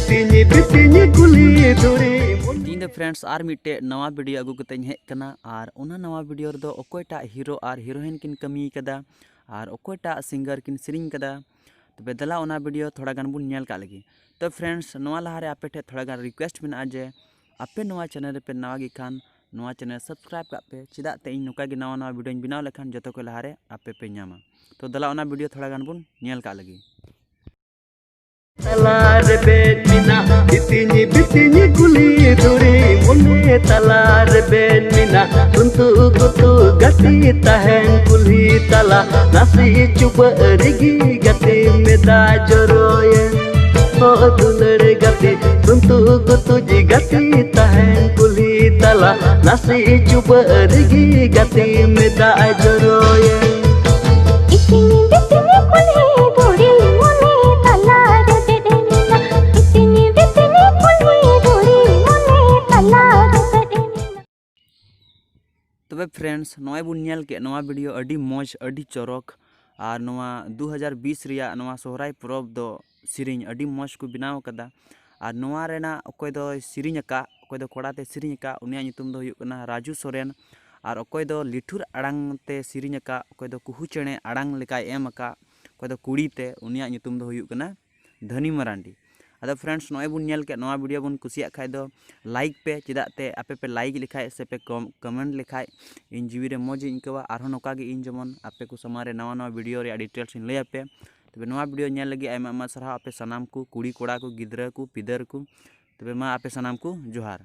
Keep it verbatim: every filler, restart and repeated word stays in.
ᱛᱤᱧ ᱵᱤᱛᱤᱧ ᱠᱩᱞᱦᱤ ᱫᱷᱩᱲᱤ᱾ ᱛᱮᱦᱮᱧ ᱫᱚ friends ᱟᱨ ᱢᱤᱫᱴᱮᱡ ᱱᱟᱣᱟ video ᱟᱹᱜᱩ ᱠᱟᱛᱮᱧ ᱦᱮᱡ ᱠᱟᱱᱟ, ᱟᱨ ᱚᱱᱟ ᱱᱟᱣᱟ video ᱨᱮᱫᱚ ᱚᱠᱚᱭᱴᱟᱜ hero ᱟᱨ heroine ᱠᱤᱱ ᱠᱟᱹᱢᱤ ᱠᱟᱫᱟ ᱟᱨ ᱚᱠᱚᱭᱴᱟᱜ singer ᱠᱤᱱ ᱥᱮᱨᱮᱧ ᱠᱟᱫᱟ, ᱛᱚᱵᱮ ᱫᱮᱞᱟ ᱚᱱᱟ video ᱛᱷᱚᱲᱟ ᱜᱟᱱ ᱵᱚᱱ ᱧᱮᱞ ᱠᱟᱜ ᱞᱮᱜᱮ᱾ ᱛᱚ friends, ᱱᱚᱣᱟ ᱞᱟᱦᱟᱨᱮ ᱟᱯᱮ ᱴᱷᱮᱡ ᱛᱷᱚᱲᱟ ᱜᱟᱱ request ᱢᱮᱱᱟᱜᱼᱟ ᱡᱮ ᱟᱯᱮ ᱱᱚᱣᱟ channel ᱨᱮᱯᱮ ᱱᱟᱣᱟ ᱜᱮ ᱠᱷᱟᱱ ᱱᱚᱣᱟ channel subscribe ᱠᱟᱜ ᱯᱮ, ᱪᱮᱫᱟᱜ ᱛᱮ ᱤᱧ ᱱᱚᱝᱠᱟ ᱜᱮ ᱱᱟᱣᱟ ᱱᱟᱣᱟ videoᱧ ᱵᱮᱱᱟᱣ ᱞᱮᱠᱷᱟᱱ ᱡᱚᱛᱚ ᱠᱷᱚᱡ ᱞᱟᱦᱟᱨᱮ ᱟᱯᱮ ᱯᱮ ᱧᱟᱢᱟ᱾ ᱛᱚ ᱫᱮᱞᱟ ᱚᱱᱟ video ᱛᱷᱚᱲᱟ ᱜᱟᱱ ᱵᱚᱱ ᱧᱮᱞ ᱠᱟᱜ ᱞᱮᱜᱮ᱾ ᱛᱟᱞᱟ ᱨᱮᱵᱮᱱ ᱢᱮᱱᱟᱜ ᱵᱤᱛᱤᱧ ᱵᱤᱛᱤᱧ ᱠᱩᱞᱦᱤ ᱫᱷᱩᱲᱤ, ᱢᱚᱱᱮ ᱛᱟᱞᱟ ᱨᱮᱵᱮᱱ ᱢᱮᱱᱟᱜ ᱨᱩᱱᱛᱩ ᱜᱩᱛᱩ ᱜᱟᱛᱮ ᱛᱟᱦᱮᱱ ᱠᱩᱞᱦᱤ ᱛᱟᱞᱟ, ᱱᱟᱥᱮ ᱪᱩᱵᱟᱹᱜ ᱨᱮᱜᱮ ᱜᱟᱛᱮ ᱢᱮᱫᱟ ᱡᱚᱨᱚᱭᱮᱱ᱾ ᱦᱚ ᱫᱩᱞᱟᱹᱲ ᱜᱟᱛᱮ ᱨᱩᱱᱛᱩ ᱜᱩᱛᱩ ᱡᱤ ᱜᱟᱛᱮ ᱛᱟᱦᱮᱱ ᱠᱩᱞᱦᱤ ᱛᱟᱞᱟ, ᱱᱟᱥᱮ ᱪᱩᱵᱟᱹᱜ ᱨᱮᱜᱮ ᱜᱟᱛᱮ ᱢᱮᱫᱟ ᱡᱚᱨᱚᱭᱮᱱ᱾ ᱤᱛᱤᱧ ᱵᱤᱛᱤᱧ ᱠᱩᱞᱦᱤ ᱫᱷᱩᱲᱤ ᱢᱚᱱᱮ ᱛᱟᱞᱟ ᱨᱮ ᱵᱮᱰᱮ ᱢᱮᱱᱟᱜ᱾ ᱤᱛᱤᱧ ᱵᱤᱛᱤᱧ ᱠᱩᱞᱦᱤ ᱫᱷᱩᱲᱤ ᱢᱚᱱᱮ ᱛᱟᱞᱟ ᱨᱮ ᱵᱮᱰᱮ ᱢᱮᱱᱟᱜ᱾ ᱛᱚᱵᱮ friends, ᱱᱚᱜᱼᱚᱭ ᱵᱚᱱ ᱧᱮᱞ ᱠᱮᱫ ᱱᱚᱣᱟ video ᱟᱹᱰᱤ ᱢᱚᱡᱽ, ᱟᱹᱰᱤ ᱪᱚᱨᱚᱠ᱾ ᱟᱨ ᱱᱚᱣᱟ ᱫᱩ ᱦᱟᱡᱟᱨ ᱵᱤᱥ ᱨᱮᱭᱟᱜ ᱱᱚᱣᱟ ᱥᱚᱦᱨᱟᱭ ᱯᱚᱨᱚᱵᱽ ᱫᱚ ᱥᱮᱨᱮᱧ ᱟᱹᱰᱤ ᱢᱚᱡᱽ ᱠᱚ ᱵᱮᱱᱟᱣ ᱠᱟᱫᱟ᱾ ᱟᱨ ᱱᱚᱣᱟ ᱨᱮᱱᱟᱜ ᱚᱠᱚᱭ ᱫᱚᱭ ᱥᱮᱨᱮᱧ ᱟᱠᱟᱫ, ᱚᱠᱚᱭ ᱫᱚ ᱠᱚᱲᱟ ᱛᱮ ᱥᱮᱨᱮᱧ ᱟᱠᱟᱫ, ᱩᱱᱤᱭᱟᱜ ᱧᱩᱛᱩᱢ ᱫᱚ ᱦᱩᱭᱩᱜ ᱠᱟᱱᱟ ᱨᱟᱡᱩ ᱥᱚᱨᱮᱱ᱾ ᱟᱨ ᱚᱠᱚᱭ ᱫᱚ ᱞᱤᱴᱷᱩᱨ ᱟᱲᱟᱝ ᱛᱮ ᱥᱮᱨᱮᱧ ᱟᱠᱟᱫ, ᱚᱠᱚᱭ ᱫᱚ ᱠᱩᱦᱩ ᱪᱮᱬᱮ ᱟᱲᱟᱝ ᱞᱮᱠᱟᱭ ᱮᱢ ᱟᱠᱟᱫ, ᱚᱠᱚᱭ ᱫᱚ ᱠᱩᱲᱤ ᱛᱮ, ᱩᱱᱤᱭᱟᱜ ᱧᱩᱛᱩᱢ ᱫᱚ ᱦᱩᱭᱩᱜ ᱠᱟᱱᱟ ᱫᱷᱟᱹᱱᱤ ᱢᱟᱨᱟᱱᱰᱤ᱾ ᱟᱫᱚ friends, ᱱᱚᱜᱼᱚᱭ ᱵᱚᱱ ᱧᱮᱞ ᱠᱮᱫ, ᱱᱚᱣᱟ video ᱵᱚᱱ ᱠᱩᱥᱤᱭᱟᱜ ᱠᱷᱟᱡ ᱫᱚ like ᱯᱮ, ᱪᱮᱫᱟᱜ ᱛᱮ ᱟᱯᱮ ᱯᱮ like ᱞᱮᱠᱷᱟᱡ ᱥᱮ ᱯᱮ com-, comment ᱞᱮᱠᱷᱟᱡ ᱤᱧ ᱡᱤᱣᱤ ᱨᱮ ᱢᱚᱡᱽ ᱤᱧ ᱟᱹᱭᱠᱟᱹᱣᱟ᱾ ᱟᱨᱦᱚᱸ ᱱᱚᱝᱠᱟ ᱜᱮ ᱤᱧ ᱡᱮᱢᱚᱱ ᱟᱯᱮ ᱠᱚ ᱥᱟᱢᱟᱝ ᱨᱮ ᱱᱟᱣᱟ ᱱᱟᱣᱟ video ᱨᱮᱭᱟᱜ details ᱤᱧ ᱞᱟᱹᱭ ᱟᱯᱮ᱾ ᱛᱚᱵᱮ ᱱᱚᱣᱟ video ᱧᱮᱞ ᱞᱟᱹᱜᱤᱫ ᱟᱭᱢᱟ ᱟᱭᱢᱟ ᱥᱟᱨᱦᱟᱣ ᱟᱯᱮ ᱥᱟᱱᱟᱢ ᱠᱚ, ᱠᱩᱲᱤ ᱠᱚᱲᱟ ᱠᱚ, ᱜᱤᱫᱽᱨᱟᱹ ᱠᱚ, ᱯᱤᱫᱟᱹᱨ ᱠᱚ᱾ ᱛᱚᱵᱮ ᱢᱟ ᱟᱯᱮ ᱥᱟᱱᱟᱢ ᱠᱚ ᱡᱚᱦᱟᱨ᱾